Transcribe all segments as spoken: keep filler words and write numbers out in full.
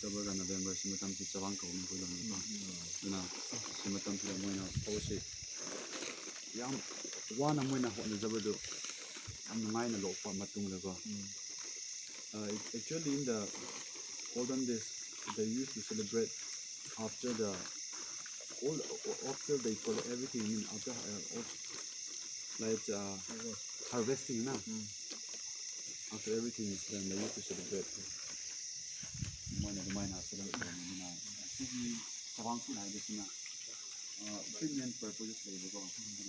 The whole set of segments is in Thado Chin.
October ka November si matam si chavang kaum ko dong ko. Na si matam si moina fellowship. Yam wana moina hotna jaba do. Am ngai na lo pa matung le ko. Uh, it- actually, in the olden days, they used to celebrate after the all after they collect everything. I mean, after uh, all, like uh, harvesting na. After everything is done, they used to celebrate. Moina moina celebrate moina. Sigi chavang si na de sina. Uh, three main purposes le ko.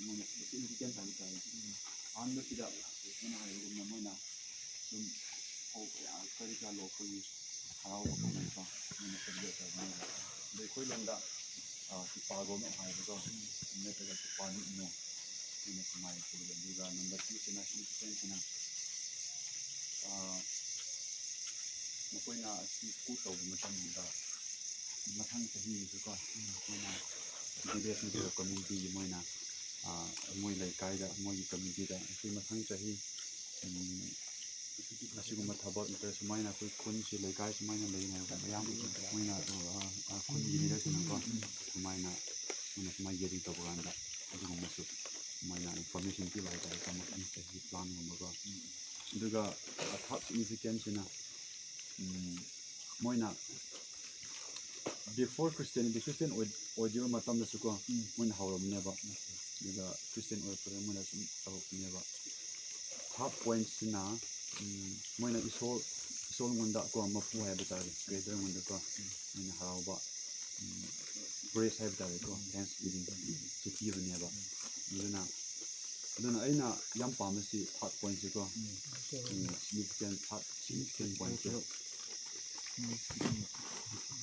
Moina significant time time. Ando sida moina hai moina. Sum ho ya kari ka lo ko harau ko moina ko. Moina celebrate moina. Dei khoi landa. Ah, kipa gom e hai ko. Moina ka kipa ni no. Moina mai ko le ga number two sina significant sina. Ah, makoina si school tau matam da. Mathang chahi su ko. Moina. Village ni community moina. Ah, moi leikai da, moi community da. Si mathang chahi. Um, asiguma thabak interest moina koi khun si leikai si moina lei na ko. Yam moina ah, ah, khun ni da sina ko. Moina moina mai yeri to ko anda. Asiguma su moina information ki lai kai ka mathang chahi plan guma ko. Aduga a third significance na, um, moina before Christianity, Christian oi- oidiu matam na su ko, moina hauram neba. Aduga Christian oi pura moina sum hauram neba. Third point sina, um, moina Isol Isol ngunda ko mapu hai bata, creator ngunda ko, moina harauba. Praise hai bata ko, thanksgiving. Chiti bane ba. Aduna, aduna aina yam pamasi third point si ko. Mm, significant third, significant point si.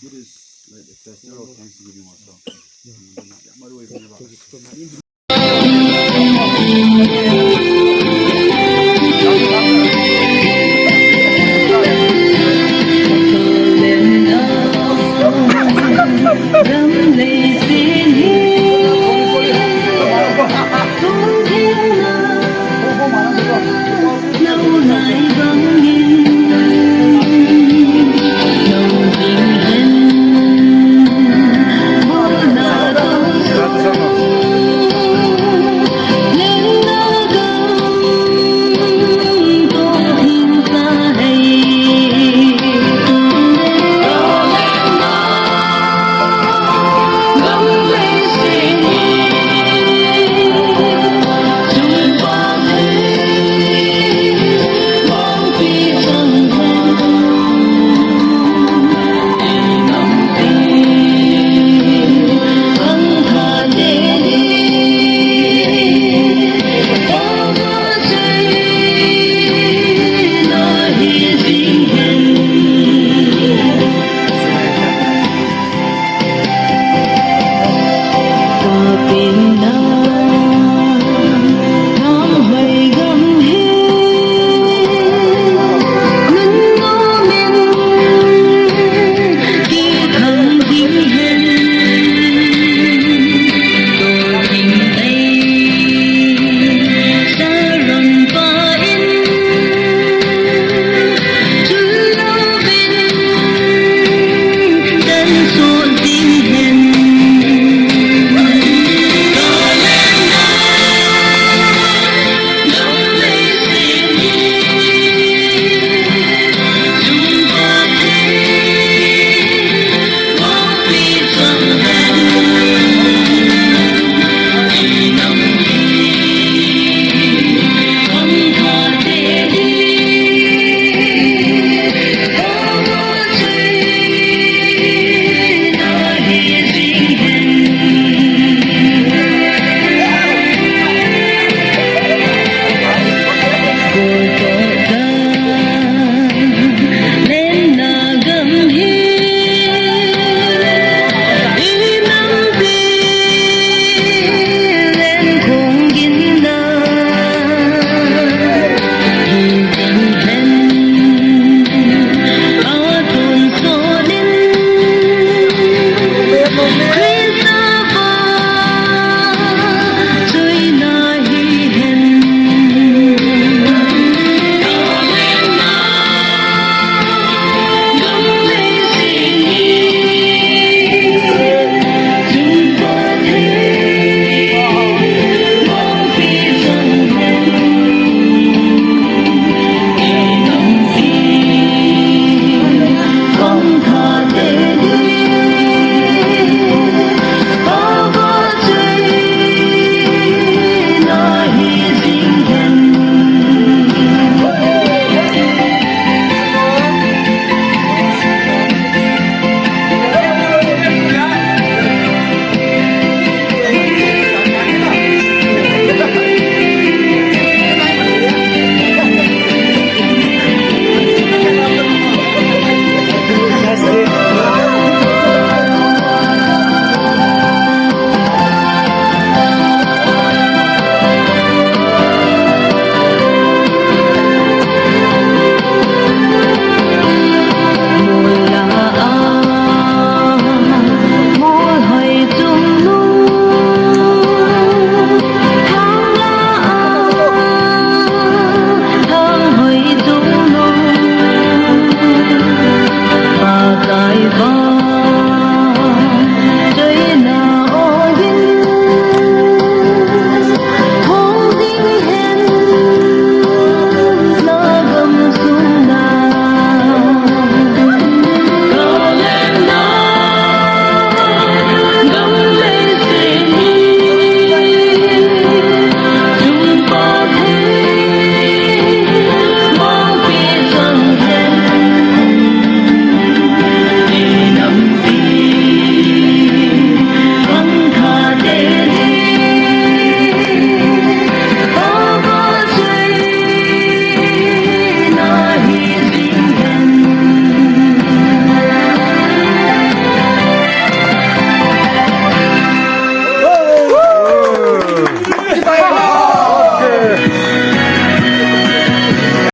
It is like a festival of thanksgiving also. Mm, aduna yam marui bane ba.